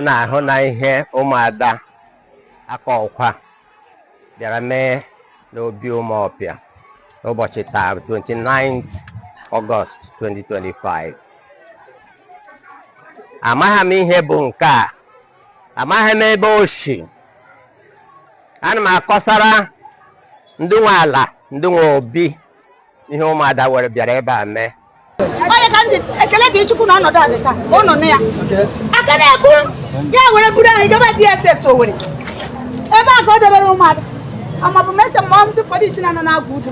Unu ahụ na ihe ụmụada Akokwa bịara mee n'obi Ụmụọpịa n'ụbọchị taa, 29th August 2025. Amaghị m ihe bụ nke a, amaghị m ebe o si. Ana m akọsara ndị nwe ala, ndị nwe obi, ihe ụmụada were bịara ebe a mee. Onye ka ndị ekele dị Chukwu na ọnọdụ a dị taa ka ụnụ nụ ya aka na-ekwu ya were buru anyị gaba DSS Owerri, ebe a ka o debere ụmụada. Amabụ m eche ma ndị polisi na-anọ na-agwa udo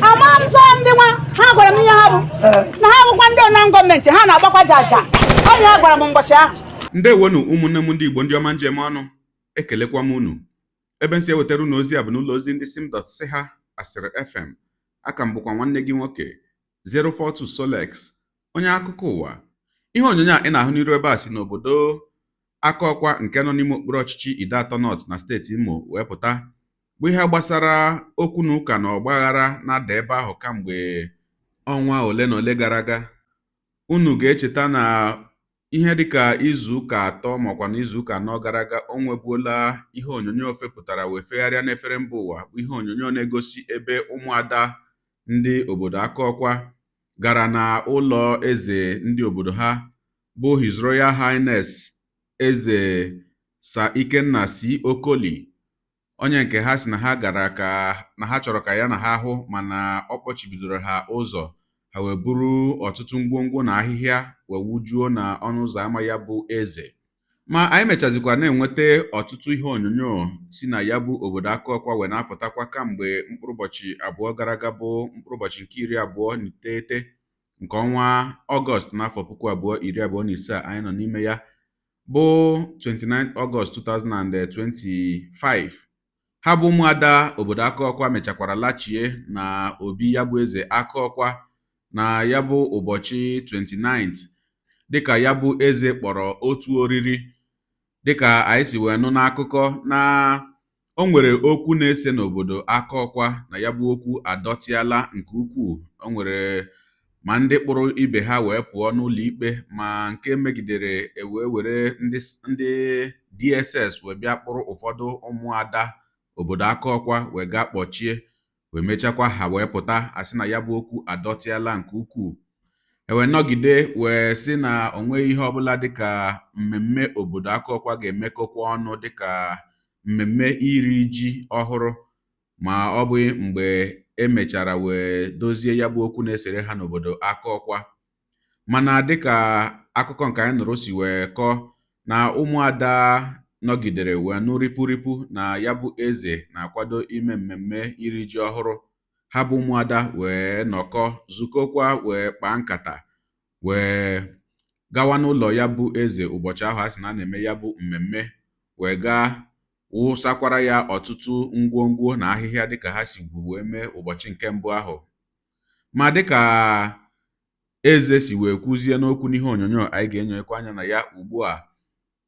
ama m sọ ndị nwa ha gwara m ihe ha bụ na ha bụkwa ndị ọna gọọmenti, ha na-agbakwa jaja. Onye ha gwara m ụbọchị ahụ. Ndewonu, ụmụnne m ndị Igbo, ndị ọma njem ọnụ, ekelekwa m unu. Ebe m si ewetara unu ozi a bụ n'ụlọ ozi ndị sim dot si ha Asịrị FM. Aka m bụkwa nwanne gị nwoke 042 Solex, onye akụkọ ụwa. Ihe onyonyo a ị na-ahụ n'iru ebe a si n'obodo Akokwa nke nọ n'ime okpuru ọchịchị Ideato North na steeti Imo wee pụta, bụ ihe gbasara okwu na ụka na ọgbaghara na-ada ebe ahụ kamgbe ọnwa ole na ole gara aga. Unu ga-echeta na ihe dịka izu ụka 3 makwa na izu ụka 4 gara aga, o nwebuola ihe onyonyo fepụtara wee fegharịa n'efere mba ụwa, bụ ihe onyonyo na-egosi ebe ụmụada ndị obodo Akokwa gara na ụlọ eze ndị obodo ha, bụ His Royal Highness Eze Sir Ikenna C. Okoli, onye nke ha si na ha gara ka na ha chọrọ ka ya na ha hụ, mana ọ kpọchibidoro ha ụzọ. Ha wee buru ọtụtụ ngwongwo na ahịhịa wee wujuo na ọnụ ụzọ ámá ya bụ eze. Ma anyị mechazikwa na-enweta ọtụtụ ihe onyonyo si na ya bụ obodo Akokwa wee na-apụtakwa kamgbe mkpụrụ ụbọchị 2 gara aga, bụ mkpụrụ ụbọchị nke 29 nke ọnwa Ọgọst n'afọ 2025 a anyị nọ n'ime ya, bụ 29 Ọgọst 2025. Ha bụ ụmụada obodo Akokwa mechakwara lachie na obi ya bụ eze Akokwa na ya bụ ụbọchị 29, dịka ya bụ eze kpọrọ otu oriri. Dịka anyị si wee nụ n'akụkọ na o nwere okwu na-ese n'obodo Akokwa, na ya bụ okwu adọtịala nke ukwuu. O nwere ma ndị kpụrụ ibe ha wee pụọ n'ụlọ ikpe, ma nke megidere ewee were ndị DSS wee bịa kpụrụ ụfọdụ ụmụada obodo Akokwa wee gaa kpọchie, wee mechakwa ha wee pụta. Asị na ya bụ okwu adọtịala nke ukwuu, ewee nọgide wee sị na o nweghị ihe ọbụla dịka mmemme obodo Akokwa ga-emekọkwa ọnụ, dịka mmemme iri ji ọhụrụ, ma ọ bụghị mgbe emechara wee dozie ya bụ okwu na-esere ha n'obodo Akokwa. Mana dịka akụkọ nke anyị nụrụ si wee kọọ, na ụmụada nọgidere wee nụ ripuripu na ya bụ eze na-akwado ime mmemme iri ji ọhụrụ, ha bụ ụmụada wee nọkọ zukọkwa, wee kpaa nkata, wee gawa n'ụlọ ya bụ eze ụbọchị ahụ a sị na a na-eme ya bụ mmemme, wee gaa wụsakwara ya ọtụtụ ngwongwo na ahịhịa, dịka ha si wee mee ụbọchị nke mbụ ahụ. Ma dịka eze si wee kwuzie n'okwu n'ihe onyonyo anyị ga-enyekwa anya na ya ugbu a,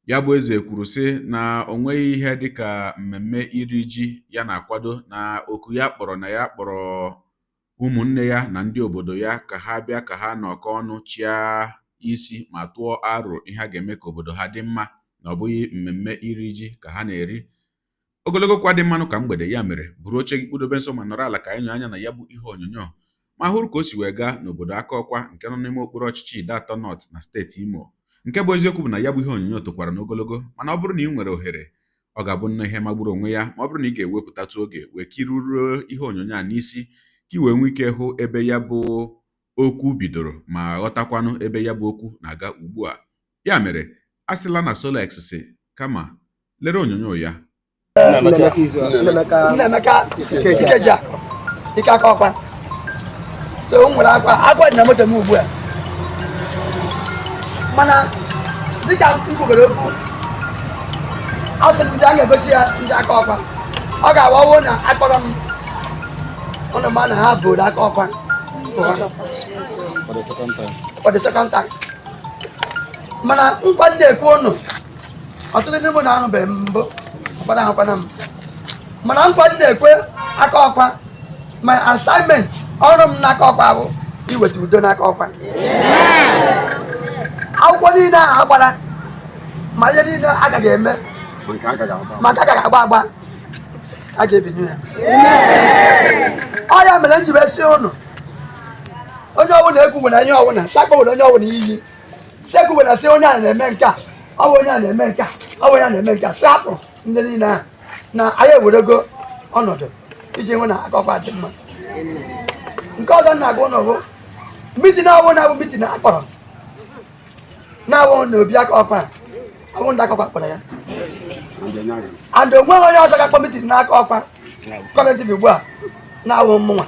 ya bụ eze kwuru sị na o nweghị ihe dịka mmemme iri ji ya na-akwado, na oku ya kpọrọ, na ya kpọrọ ụmụnne ya na ndị obodo ya ka ha bịa ka ha nọkọ ọnụ, chịa isi ma tụọ aro ihe a ga-eme ka obodo ha dị mma, na ọ bụghị mmemme iri ji ka ha na-eri. Ogologo kwa dị mmanụ ka mgbede ya mere, buru oche gị, kpụdobe nso ma nọrọ ala ka anyị nyoo anya na ya bụ ihe onyonyo ma hụrụ ka o si wee gaa n'obodo Akokwa nke nọ n'ime okpuru ọchịchị Ideato North na steeti Imo. Nke bụ eziokwu bụ na ya bụ ihe onyonyo tokwara n'ogologo, mana ọ bụrụ na ị nwere ohere, ọ ga-abụ nnọọ ihe magburu onwe ya ma ọ bụrụ na ị ga-ewepụtatụ oge wee kiriruo ihe onyonyo a n'isi, ka ị wee nwee ike hụ ebe ya bụ okwu bidoro ma ghọtakwanụ ebe ya bụ okwu na-aga ugbu a. Ya mere, a sịla na Solex si, kama lere onyonyo ya. Nnaemeka Ikejiakụ ike Akokwa. So m nwere akwa, akwa dị na moto m ugbu a. Mana dịka m kwugoro okwu, a sị m ndị a ga-egosi ya ndị Akokwa, ọ ga-awawo na akpọrọ m ụnụ, ma na ha buru Akokwa pụọ for the second time. Mana nkwa ndị ekwu ụnụ, ọtụtụ ndị mụ na ahụbeghị m mbụ, ụfọdụ ahụkwana m. Mana nkwa ndị na-ekwe Akokwa, my assignment, ọrụ m n'Akokwa bụ iweta udo n'Akokwa. Akwụkwọ niile ahụ agbara Ma ihe niile agaghị eme, ma nke agaghị agba agba, a ga-ebinye ya. Ọ ya mere m ji wee sị ụnụ, onye ọbụla ekwu nwere ihe ọbụla sakpo nwere, onye ọbụla iyi sekwu nwere, sị onye a na-eme nke a, ọ bụ onye a na-eme nke a, ọ bụ onye a na-eme nke a, sị hapụ ndị niile ahụ na anyị ewerego ọnọdụ iji hụ na aka ọkwa dị mma. Nke ọzọ m na-agwa ụnụ bụ meeting ọbụ na-abụ meeting akpọrọ na-abụ na obi aka ọkwa, ọ bụ ndị aka ọkwa kpọrọ ya, and onweghị onye ọzọ ga-akpọ meeting n'aka ọkwa currently ugbu a na-awụ mụnwa.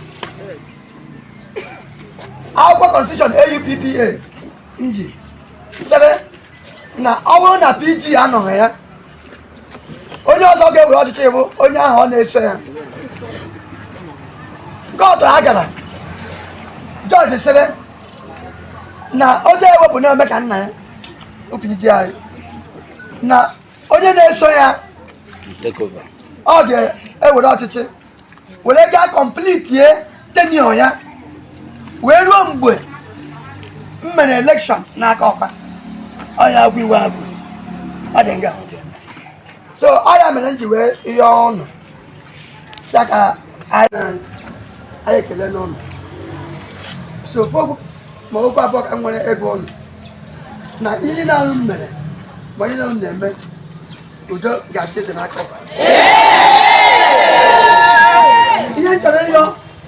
Akwụkwọ constitution AUPPA nji sịrị na ọ bụrụ na PG anọghị ya, onye ọzọ ga-ewere ọchịchị bụ onye ahụ ọ na-eso ya. Court ha gara, jọji sịrị na onye ewepụ na-eme ka nna ya PG anyị, na onye na-eso ya ọ ga-ewere ọchịchị were gaa complete tenure ya wee ruo mgbe m mere election n'aka ọkpa. Ọya agwụ iwe agwụ ọ dị nga. So ọ ya mere m ji wee yọọ ụnụ si aka anyị anyị ekele n'ụnụ. So ofu okwu ma okwu abụọ ka m nwere ego ụnụ na ihe niile ahụ m mere ma ihe niile m na-eme, udo ga-achị eze n'aka ọkpa. Ihe m chọrọ ịyọ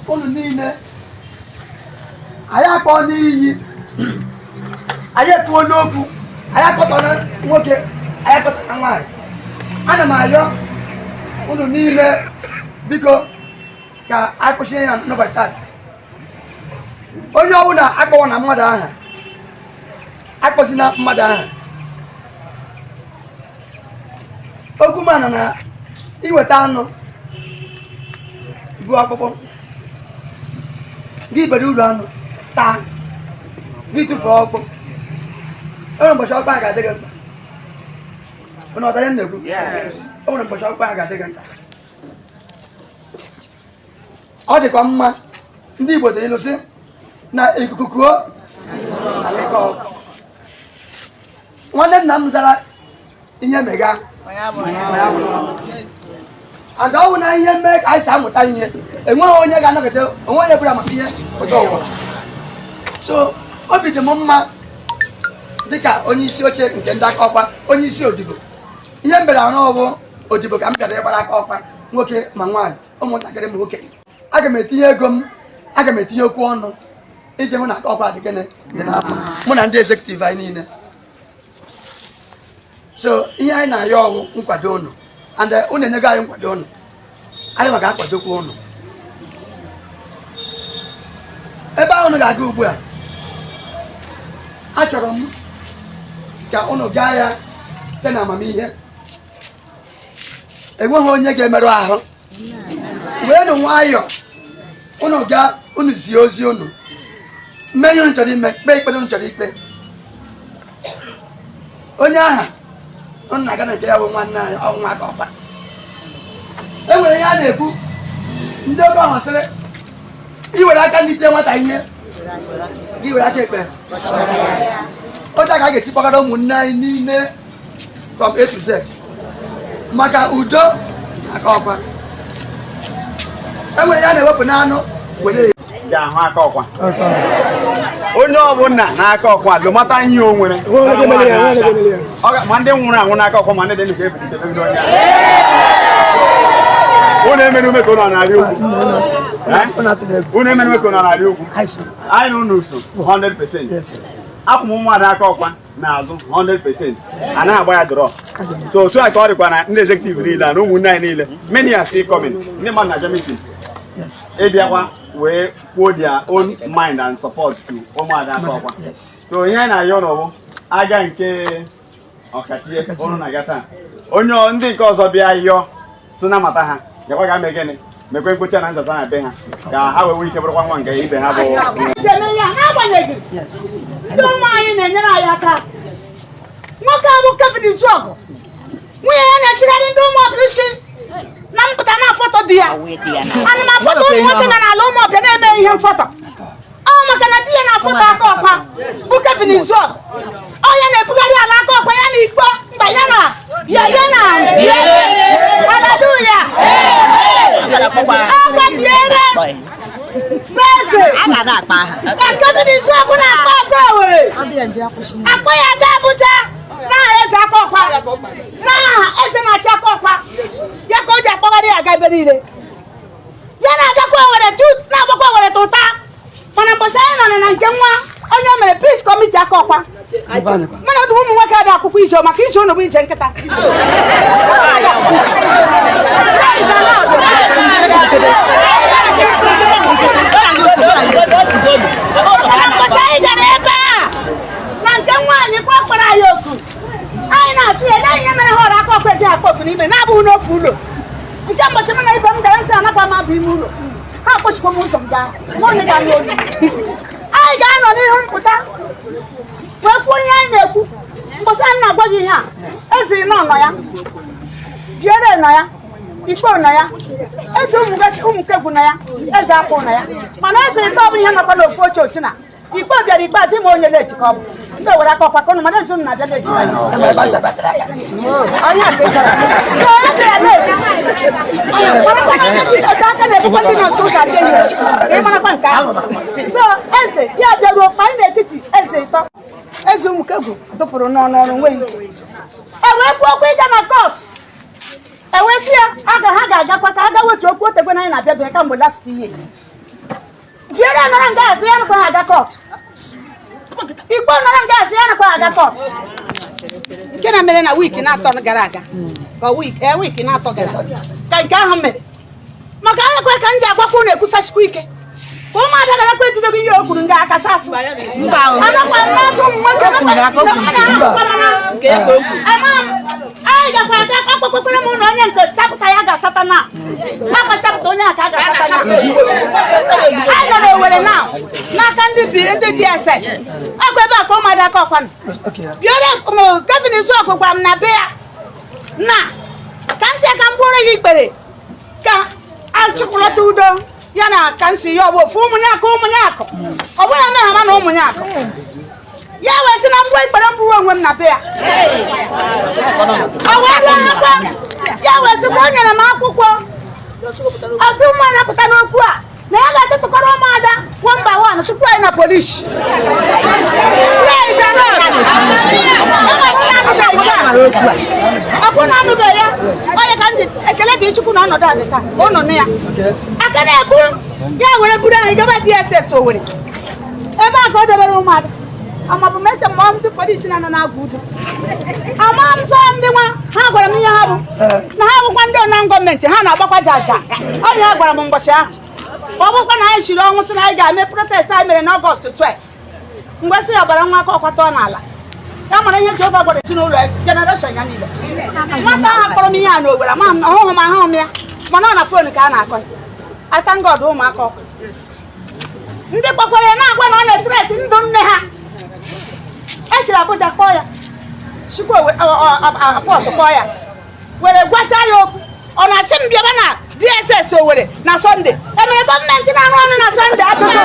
ụnụ niile, anyị akpọ n'iyi, anyị ekwuo n'okwu, anyị akpọtara nwoke, anyị akpọtara nwaanyị. Ana m arịọ unu niile, biko, ka anyị kwụsị ya n'ụbọchị taa. Onye ọbụla akpọwa na mmadụ aha, akpọsina mmadụ aha. Okwu mana na iweta anụ bụ ọkpụkpụ gị, bere uru anụ taa, gị tụfuo ọkpụ. Enwere ụbọchị ọkpụ a ga-adị gị mkpa. Unu ọta ihe m na-ekwu? O nwere ụbọchị ọkpụ a ga-adị gị mkpa. Ọ dịkwa mma, ndị Igbo tiri ilu sị na ikuku kuo alịkọ. Nwanne nna m zara ihe mega and ọ bụ na ihe mee ka anyị si amụta ihe. Enweghị onye ga-anọgide, onwe onye bụrụ amamihe pụta ụwa. So obi dị m mma dịka onye isi oche nke ndị aka ọkwa, onye isi odibo. Ihe m bịara arụ bụ odibo ka m bịara ịgbara aka ọkwa, nwoke ma nwaanyị, ụmụntakịrị ma okenye. Aga m etinye ego m, aga m etinye okwu ọnụ iji hụ na aka ọkwa dị gịnị dị na mma, mụ na ndị executive anyị niile. So ihe anyị na-ayọ ọgwụ nkwado unu, and unu enyego anyị nkwado unu, anyị maka akwadokwa unu. Ebe ahụ unu ga-aga ugbu a, achọrọ m ka unu gaa ya site na amamihe. Enweghị onye ga-emerụ ahụ. Weenụ nwayọọ, unu gaa, unu zie ozi unu, mee ihe unu chọrọ ime, kpee ikpere unu chọrọ ikpe. Onye aha unu na-aga na nke ya bụ nwanne anyị, ọnwa aka ọkpa. E nwere ihe a na-ekwu, ndị oge ọhụrụ sịrị iwere aka ndị tie nwata ihe gị, were aka ekpe. Otu a ka a ga-esi kpọkọta ụmụnne anyị niile from A to Z maka udo aka ọkwa. E nwere ya na-ewepụ n'anụ were ga-ahụ aka ọkwa. Onye ọbụla n'aka ọkwa lụmata ihe o nwere. Ma ndị nwụrụ anwụ n'aka ọkwa, ma ndị dị ndụ, ga-ebilite megide onye ahụ. Unu emere ume ka unu na-arị ugwu. Unu emere ume ka unu na-arị ugwu. Anyị na unu so 100%. Akwụ m mmadụ aka ọkwa n'azụ 100%, anaghị agba ya draw. So otu a ka ọ dịkwa na ndị executive niile na ụmụnne anyị niile. Many are still coming. Ndị mmadụ na-abịa meeting ịbịakwa wee kwuo their own mind and support to ụmụada aka ọkwa. So ihe anyị na-ayọ n'ọbụ aga nke ọkachie ụnụ na-aga taa, onye ndị nke ọzọ bịa yọọ so na mata ha gakwa ga mee gịnị, mekwe mkpocha na nzaza na be ha, ka ha wee nwee ike bụrụkwa nwa nke ibe ha bụ. Eme ya n'agbanyeghị ndị ụmụ anyị na-enyere anyị aka. Nwoke a bụ Kevin Izuọgụ, nwunye ya na-eshigharị ndị ụmụọbịa isi na mpụta na foto di ya. Ana m afọtọ ụmụ nwoke nọ n'ala ụmụọbịa na-eme ihe mfọtọ ọ maka na di ya na-afọtọ aka ọkwa bụ Kevin Izuọgụ. Ọ ya na-ebugharị ala aka ọkwa ya na ikpo mba. ya na ya na haleluya akwa biere eze ka Kevin Izuogu na-akpọ aga Owerri, akpọ ya aga Abuja n'aha eze Akọkwa, n'aha eze na-achị Akọkwa ya ka o ji akpọgharị ya aga ebe niile. Ya na-agakwa Owerri na-agbakwa Owerri tụta. Mana mbọchị anyị nọ na nke nwa onye mere peace committee Akọkwa, mana ọdụ ụmụ nwoke ada akwụkwọ ije maka ije ụnụ bụ ije nkịta. Mana mbọchị anyị gara ebe a na nke nwaanyị kwa kpọrọ anyị oku, anyị na-asị ya na ihe mere ha ọrụ Akọkwa eji akpọ oku n'ime na-abụghị n'ofu ụlọ. Nke mbọchị m na ibe m gara m sị anakwa m abụ ime ụlọ, ha akpọchikwa m ụzọ m gaa onye ga-anụ olu. Anyị ga-anọ n'ihu mpụta wee kwuo ihe anyị na-ekwu. Mbọchị anyị na-agwa gị ihe a, eze nọ nọ ya, biere nọ ya, ikpo nọ ya, eze ụmụkegwu nọ ya, eze akwụ nọ ya. Mana eze ite ọ bụ ihe nọkwa n'ofu oche otu na ikpo bịara ikpeazụ ime onye leti ka ọ bụ ndị Owere Akọkwa ka ụnụ mana eze ụnụ na-abịa leti. Aka na-ekwukwa ndị nọ nso ụzọ abịa ihe ka ị marakwa nke ahụ. So eze ya bịaruo kpa anyị n'etiti eze ịtọ, eze ụmụkegwu dụpụrụ n'ọnụ ọrụ nweghị uche. E wee kwuo okwu ịga na court, e wee sị ya aga ha ga-agakwa ka a ga wetu okwu otegwe na anyị na-abịa bịa kamgbe last year. Biere nọrọ nga asị ya nakwa ha aga court, ikpo nọrọ nga asị ya nakwa ha aga court. Nke na mere na wiiki na-atọ gara aga ka wiiki na-atọ gara aga ka nke ahụ mere. Maka anyị ekwe ka m ji agwakwa unu ekwusachikwa ike ka ụmụada garakwa ejidogo ihe o kwuru nga aka sasụ anakwa mmasị ụmụ nwoke anyị gakwa aga akpakpakpere m na onye nke chapụta ya ga-asata na akwa chapụta onye a ka a ga-asata na anyị nọ n'Owere na n'aka ndị DSS akwa ebe a ka ụmụada Akọkwa nọ. Biere Kevin Izuogu gwara m na be ya na ka m si ka m gbuoro ya ikpere ka achịkwụlọta udo ya na ka nsi ya ọbụ ofu ụmụnye akụ ụmụnye akụ ọ bụghị eme ha ma na ụmụnye akụ ya wee sị na mgbe ikpere m gburu onwe m na be ya ọ wee rụọ akwa ya wee sịkwa o nyere m akwụkwọ ọ sị nwa napụta n'okwu a na ya ga-atụtụkọrọ ụmụada one by one tupu anyị na polisi. Ọkwụ na anụbeghị ya onye ka m ji ekele dị Chukwu na ọnọdụ a dị taa ka ụnụ nụ ya. Aka na-ekwu ya were buru anyị gaba DSS Owerri ebe a ka o debere ụmụada. Amabụ m eche ma ndị polisi na-anọ na-agwa udo ama m sọ ndị nwa ha gwara m ihe ha bụ na ha bụkwa ndị ọna gọọmenti ha na-agbakwa jaja onye ha gwara m mbọchị ahụ. Ọ bụkwa na anyị chiri ọnwụ sị na anyị ga-eme protest anyị mere n'Ọgọst 12 mgbe sị ya gbara nwa aka ọkwatọ n'ala ya mara ihe Jehova gwara ezinụlọ generation ya niile. Nwata ahụ kpọrọ m ihe a n'Owere ma ọhụghị m ahụghị m ya mana ọ na phone ka a na-akọ. I thank God ụmụaka ọkụ ndị kpọkwara ya na-agwa na ọ na-etreti ndụ nne ha. Esiri Abuja kpọọ ya, chukwu pọtụ kpọọ ya were gwacha ya okwu. Ọ na-asị m bịaba na DSS Owerri na Sọnde. Emere gọọmenti na-arụ ọrụ na Sọnde ajụjụ.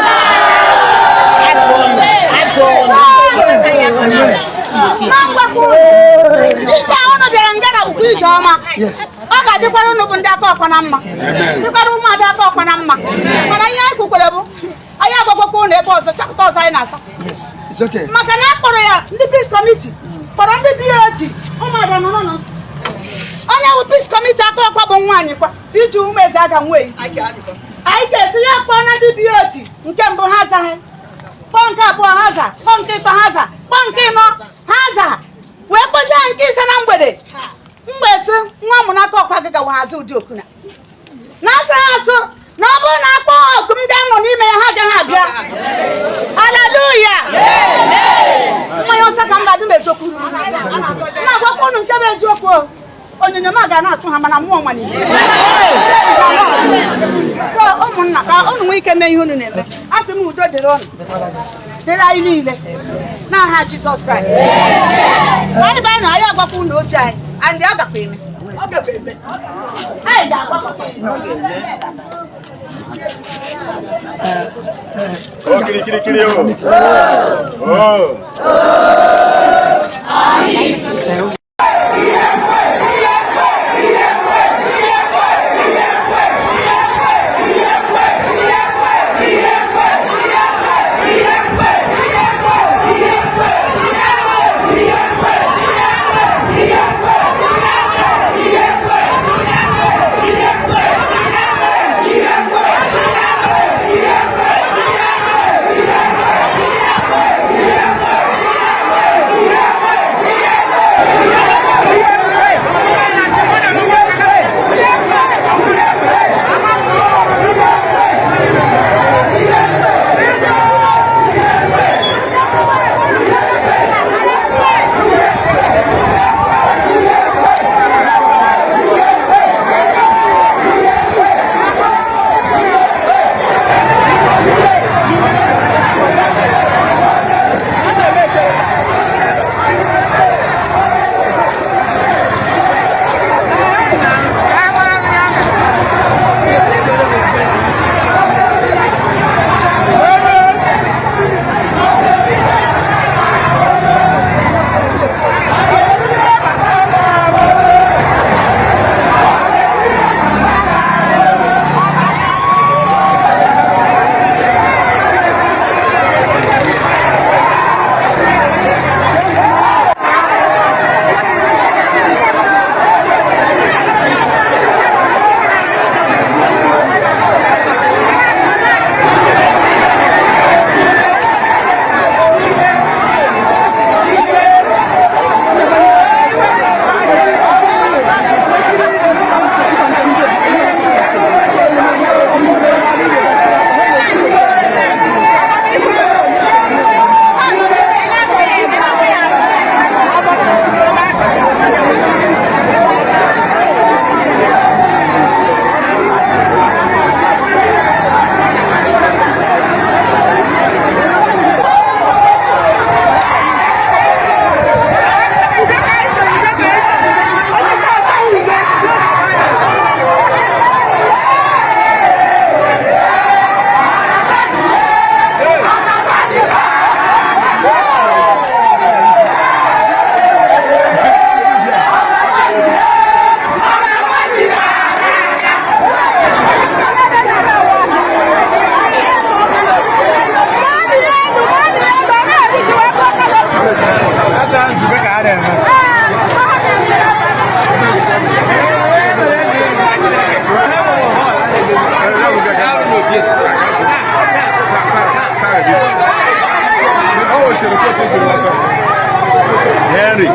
Na mgbakọ ije ụnụ bịara nga na bụkwa ije ọma. Ọ ga-adịkwara ụnụ bụ ndị Akọkwa na mma, dịkwara ụmụada Akọkwa na mma. Mana ihe anyị kwukwere bụ anyị agwakwakwa ụnụ ebe ọzọ chapụta ọzọ anyị na-asa. Maka na a kpọrọ ya ndị peace committee kpọrọ ndị BOT ụmụada nọ n'ụlọ. Onye bụ peace committee Akọkwa bụ nwaanyị kwa iji ụmụ eze aga nwee anyị ga-esi ya kpọọ na ndị BOT nke mbụ ha azaghị, kpọọ nke abụọ ha za, kpọọ nke ịtọ ha za, kpọọ nke ịnọ ha za, wee kpọchaa nke ise na mgbede. Mgbe sị nwa mụ n'aka ọkwa gị gawa azụ ụdị oku na na-asụ ha asụ na ọ bụrụ na akpọ oku m ga-anọ n'ime ya ha agaghị abịa. Haleluya! Mmanya ọsọ ka mba dum eziokwu na-agwakwa ụnụ nke bụ eziokwu. Onyinyo m ga na-achụ ha mana mmụọ nwa n'ihe. So ụmụnna ka ụnụ nwee ike mee ihe unu na-eme. A sị m udo dịrị ụnụ, dịrị anyị niile n'aha Jizọs Kraịst. Anyị baa na anyị agwakwa ụnụ oche anyị and ọ gakwa eme. Anyị ga-agwakwa. Kirikiri o. Oh. Henry.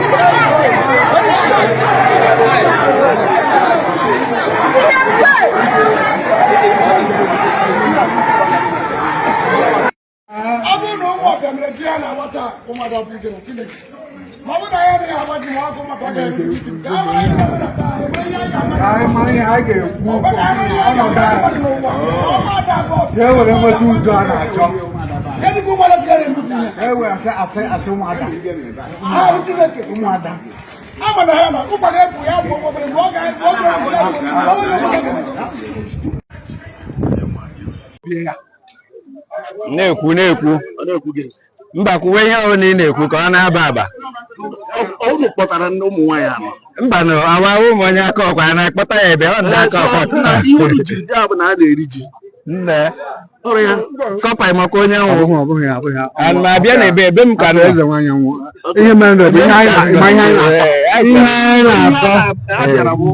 Ọ bụrụ na Ụmụọbịa mere ji ya na-awa taa, ụmụada bụ ije na Chineke, ma ọ bụrụ na ya anaghị agba ji ma ọkụ maka ọ ga-ere ji ka a mara ihe na-eme taa, enwe ihe anyị ga-ama. Ka anyị mara ihe anyị ga-ekwu. Ọ bụrụ na anyị ọnọdụ anyị n'ụwa ụmụada bụ ọbịa. Ka e were nweta udo a na-achọ. Kedu ka ụmụada sigara ebupụ ihe? Ka e were asị asị asị ụmụada. Ha bụ Chineke. Ụmụada. Ama na ha na ụkwa ga-ebu ya bụ ụgbọ mgbe ọ ga-ebu ọ ga-ebu. Bie ya. Na-ekwu, na-ekwu. Mba, kwuwe ihe ọbụla ị na-ekwu ka ọ na-aba aba. Unu kpọtara ndị ụmụ nwaanyị anọ. Mba, na awa ụmụ onye aka ọkwa a na-akpọta ya ebe ọ ndị aka ọkwa. Ihe unu jiri dị abụ na a na-eri ji. Nne. Ọrụ ya. Kọpa, maka onye Ọ nwụ. bụghị, ọ bụghị ya, ọ bụghị ya. Ana m abịa na ebe m ka nọ. Eze nwaanyị nwụ. Ihe mere na bụ ihe anyị na- ma ihe anyị na-atọ. Ihe anyị na-atọ. A bịara bụ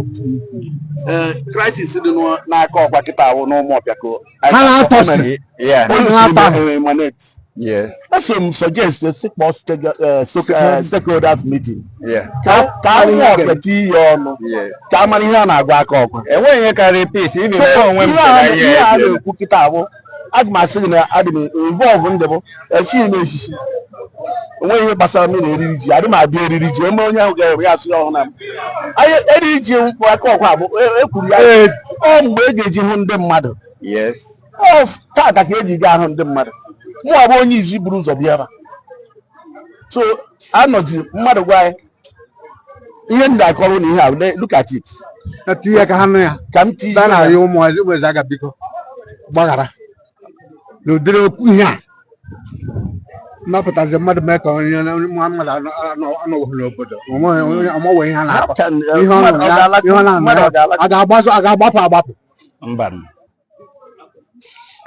crisis dị n'aka ọkwa kịta awụ n'Ụmụọbịa ka Ha na-atọsi. Unu si emanate. Eso m suggest kpọọ stakeholders meeting ka Ụmụọbịa tinye ya ọnụ ka a mara ihe a na-agwa aka ọkwa. Enweghị ihe karịrị peace ibi. So onwe m ihe a chere. ihe a na-ekwu kịta abụ, aga m asị gị na adị m involve, ndị bụ echighị m eshishi, onweghị ihe gbasara m na eriri ji. Adị m adị eriri ji eme onye ahụ ga-ere ya asị ya ọhụrụ na m anyị eriri ji mkpụ aka ọkwa bụ ekwuru ya ọ mgbe e ga-eji hụ ndị mmadụ. Ọ tata ka eji ga ahụ ndị mmadụ. Mụ abụ onye izi buru ụzọ bịa ebe a. So anọzi mmadụ gwa anyị ihe m ga-akọrọ na ihe a, look at it. Na tinye ka ha nụ ya. Ka m tinye. Ba na-arịọ ụmụ ụmụ eze aga, biko gbaghara n'ụdịrị okwu ihe a mmapụtazi mmadụ mee ka onye mmadụ anọghị n'obodo ọmọwe ihe a na-akọ, ihe ọ nụrụ ya, ihe ọ na-anụ ya, a ga-agbazụ, a ga-agbapụ agbapụ. Mba,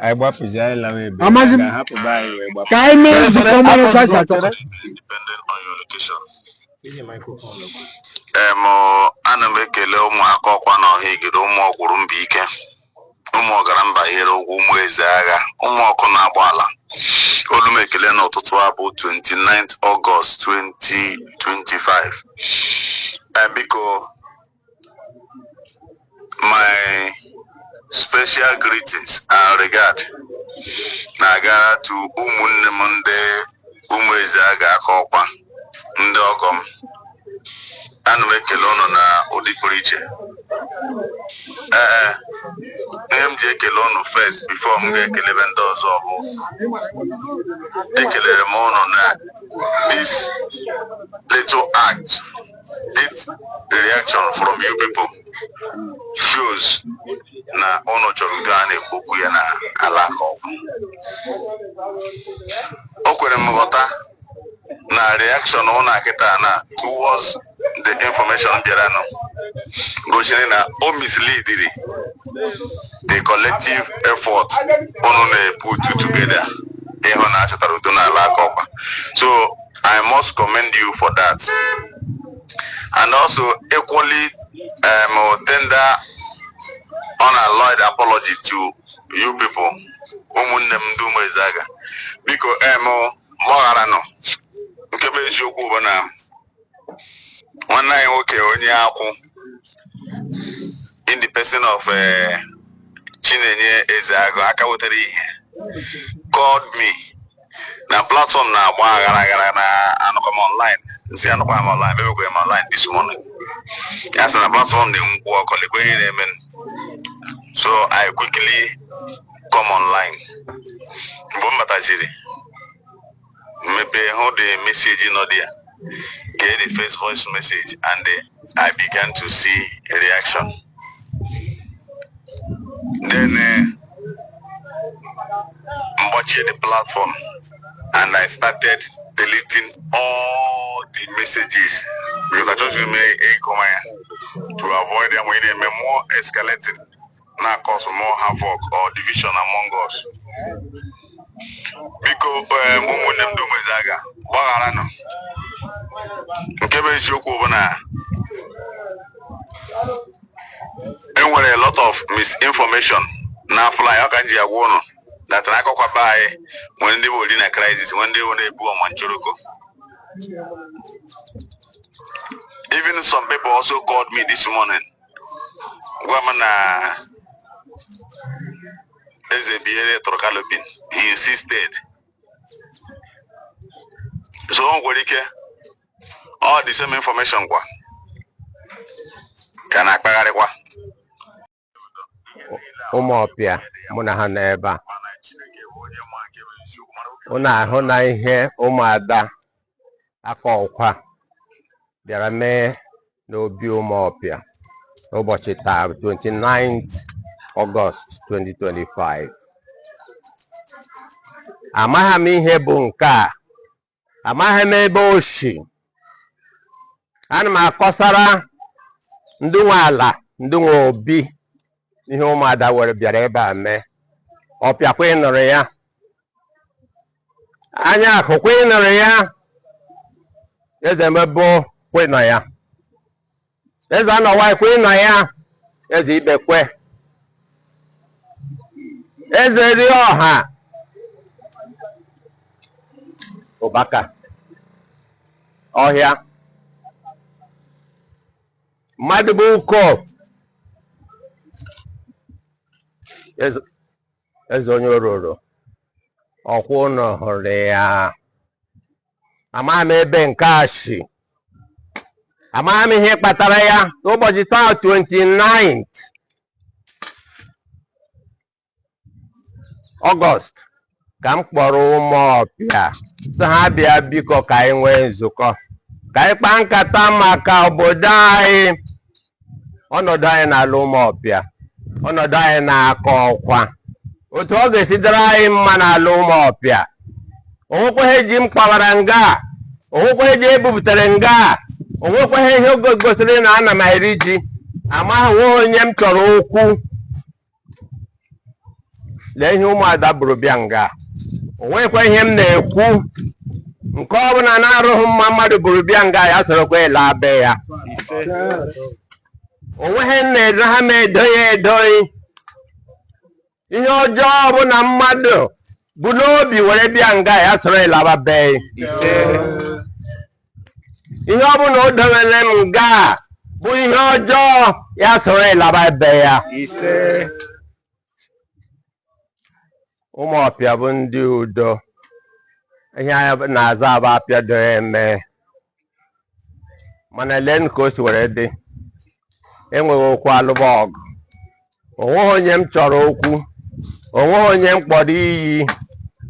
anyị gbapụzi, anyị lawa ebe. Amaghị m. Ga-ahapụ be anyị wee gbapụ. Ka anyị mee nzukọ mara otu anyị si achọ. Depending on your location. Ana m ekele ụmụ aka ọkwa na ọha igede, ụmụ ọgwụrụ mba ike, ụmụ ọgara mba here ụgwọ, ụmụ eze agha, ụmụ ọkụ na-agba ala. Olu m ekele n'ụtụtụ a bụ 29th August 2025. Biko, my special greetings and regard na-agara to ụmụnne m ndị ụmụ eze agha aka ọkwa, ndị ọgọ m. Ana m ekele ụnụ na ụdị pụrụ iche. Ee, ihe m ji ekele ụnụ first before m ga-ekelebe ndị ọzọ bụ ekelere m ụnụ na this little act, this reaction from you people shows na ụnụ chọrọ udo a na-ekwu okwu ya na ala aka ọkwa. O kwere m ghọta na reaction ụnụ akịta na towards the information bịaranụ gosiri na o misleadiri the collective effort unu na-put together ịhụ na achọtara udo n'ala aka ọkwa. So I must commend you for that and also equally tender unalloyed apology to you people, ụmụnne m ndị ụmụ Ezeaga. Biko, gbagharanụ. Nke bụ eziokwu bụ na nwanne anyị nwoke onye akwụ in the person of Chinenye Ezeagụ aka wetara ihe called me na platform na-agba aghara aghara na anọkwa m online, nsị anọkwa m online, mebekwa m online this morning. Ya sị na platform na-enwukwu ọkụ, lekwa ihe na-eme. So I quickly come online. Mgbe m batachiri, mmepe hụ the message nọ there, get the first voice message, and I began to see a reaction. Then mgbachie the platform and I started deleting all the messages because I just may to avoid them when they more escalating na cause more havoc or division among us. Biko, ụmụnne m ndị ụmụ Ezeaga, gbagharanụ. Nke bụ eziokwu bụ na enwere a lot of misinformation na fly. Ọ ka m ji agwa ụnụ that na akọkwa be anyị nwere ndị bụ ori na crisis, nwere ndị bụ na-ebu ọma nchoroko. Even some people also called me this morning, gwa m na Eze Biere tụrụ Kalopin. He insisted. So o nwere ike all the same information kwa ka na-akpagharịkwa. Ụmụọpịa mụ na ha nọ ebe a, unu ahụ na ihe ụmụada aka ọkwa bịara mee n'obi Ụmụọpịa n'ụbọchị taa, 29th August 2025. Amaghị m ihe bụ nke a, amaghị m ebe o si. Ana m akọsara ndị nwe ala, ndị nwe obi, ihe ụmụada were bịara ebe a mee. Ọpịakwa ịnụrụ ya, anya akụkwa ịnụrụ ya, eze mebo kwenọ ya, eze anọwa kwenọ ya, eze ibekwe, eze ri ọha ụbaka ọhịa mmadụ bụ uko eze onye ororo ọkwa ụnụ hụrụ ya. Amaghị m ebe nke a si, amaghị m ihe kpatara ya. N'ụbọchị taa, 29th Ọgọst, ka m kpọrọ Ụmụọpịa sị ha bịa biko ka anyị nwee nzukọ, ka anyị kpaa nkata maka obodo anyị, ọnọdụ anyị n'ala Ụmụọpịa, ọnọdụ anyị na Aka Ọkwa, otu ọ ga-esi dịrị anyị mma n'ala Ụmụọpịa. Onwekweghị ji m kpawara nga, onwekweghị ji ebupụtara nga, onwekweghị ihe gosiri na ana m eri ji. Amaghị nwe onye m chọrọ okwu. Lee ihe ụmụada buru bịa nga. Onwekwa ihe m na-ekwu, nke ọ bụla na-arụghị mma mmadụ buru bịa nga, ya sorokwa ịla be ya. Onweghị m na-edo ha m edoghị edoghị. Ihe ọjọọ ọbụla mmadụ bu n'obi were bịa nga, ya soro ịlaba be. Ihe ọbụla o dowere m nga bụ ihe ọjọọ, ya soro ịlaba be ya. Ụmụọpịa bụ ndị udo. Ihe anyị na-aza abụ apịa do eme, mana lee ka o si were dị. Enweghị okwu alụba ọgụ, onweghị onye m chọrọ okwu, onweghị onye m kpọrọ iyi,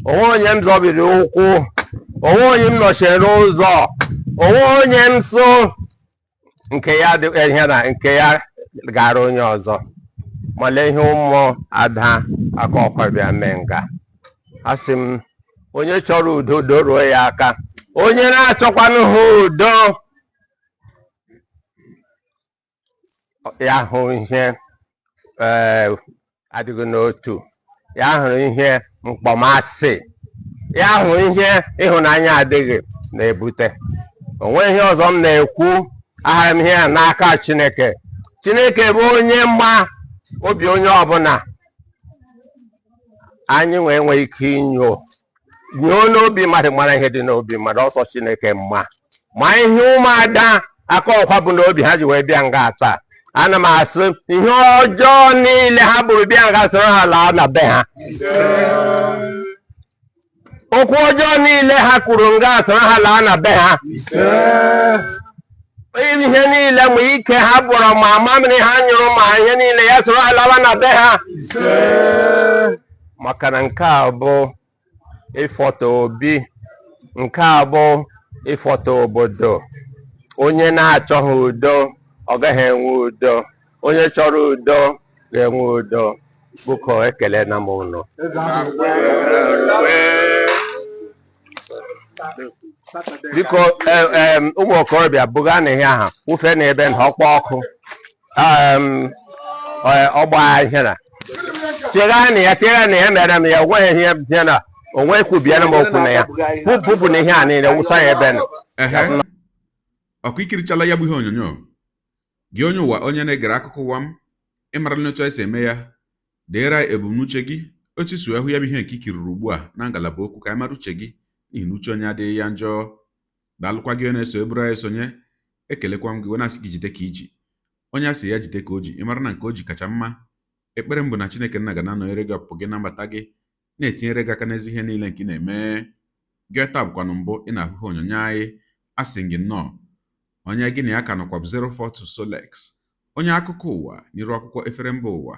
onweghị onye m zọbiri ụkwụ, onweghị onye m nọchiri ụzọ, onweghị onye m so nke ya dị ihe na nke ya gara onye ọzọ. Ma lee ihe ụmụ ada aka ọkwa bịa mee nga. Asị m, onye chọrọ udo, udo ruo ya aka. Onye na-achọkwanụ ha udo, ya hụ ihe ee adịghị n'otu, ya hụrụ ihe mkpọmasị, ya hụ ihe ịhụnanya adịghị na-ebute. O nweghị ihe ọzọ m na-ekwu. Ahara m ihe a n'aka Chineke. Chineke bụ onye ma obi onye ọbụla. Anyị nwee enweghị ike inyo nyoo n'obi mmadụ, mara ihe dị n'obi mmadụ. Ọ sọ Chineke ma ma ihe ụmụada aka ọkwa bu n'obi ha ji wee bịa nga taa. Ana m asị, ihe ọjọọ niile ha buru bịa nga, soro ha laa na be ha. Okwu ọjọọ niile ha kwuru nga, soro ha laa na be ha. Ihe niile ma ike ha bụrụ, ma mamịrị ha nyụrụ, ma ihe niile, ya soro ha lawa na be ha, maka na nke a bụ ịfọtọ obi, nke a bụ ịfọtọ obodo. Onye na-achọghị udo, ọ gaghị enwe udo. Onye chọrọ udo ga-enwe udo. Biko, ekele na m ụnụ. Biko, ụmụ okorobịa, buga na ihe aha wụfee na ebe na ọkpọ ọkụ ọgba ihe na chegha na ya, chegha na ya mere m ya. Onweghị ihe ihe na onwe kwubiere m okwu na ya pụpụ na ihe a niile wụsa ya ebe nọ. Ehe, ọkwa ikirichala ya bụ ihe onyonyo. Gị onye ụwa, onye na-egere akụkọ ụwa m, ị marala otu anyị si eme ya. Deere anyị ebumnuche gị, otu i si wee hụ ya bụ ihe nke i kiriri ugbu a na ngalaba okwu, ka anyị mara uche gị, n'ihi na uche onye adịghị ya njọ. Daalụkwa gị onye na-eso eburu anyị sonye. Ekelekwa m gị wee na-asị gị jide ka iji. Onye a sị ya jide ka o ji, ị mara na nke o ji kacha mma. Ekpere m bụ na Chineke nna ga na-anọnyere gị ọpụpụ gị na mbata gị, na-etinyere gị aka n'ezi ihe niile nke ị na-eme. Gị taa bụkwanụ mbụ ị na-ahụ ihe onyonyo anyị, asị gị nnọọ. Onye gị na ya ka nọkwa bụ 042 Solex, onye akụkọ ụwa n'iru akwụkwọ efere mba ụwa.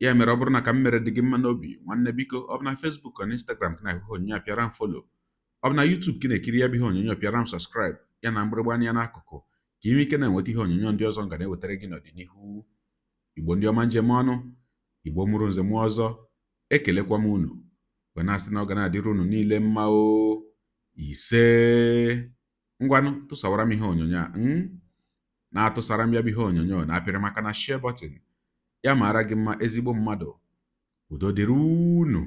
Ya mere ọ bụrụ na ka m mere dị gị mma n'obi, nwanne biko, ọ bụ na Facebook na Instagram ka na-ahụ ihe onyonyo a, pịara m follow. Ọ bụ na YouTube ka ị na-ekiri ya bụ ihe onyonyo, pịara m subscribe ya na mgbịrịgba anya n'akụkụ ka ị nwee ike na-enweta ihe onyonyo ndị ọzọ m ga na-ewetara gị n'ọdịnihu. Igbo ndị ọma njem ọnụ, Igbo mụrụ nze mụọ ọzọ, ekelekwa m unu wee na-asị na ọ ga na-adịrị unu niile mma o. Ise. Ngwanụ, tụsawara m ihe onyonyo a na-atụsara m ya bụ ihe onyonyo na-apịrị maka na share button ya mara gị mma, ezigbo mmadụ. Udo dịrị unu.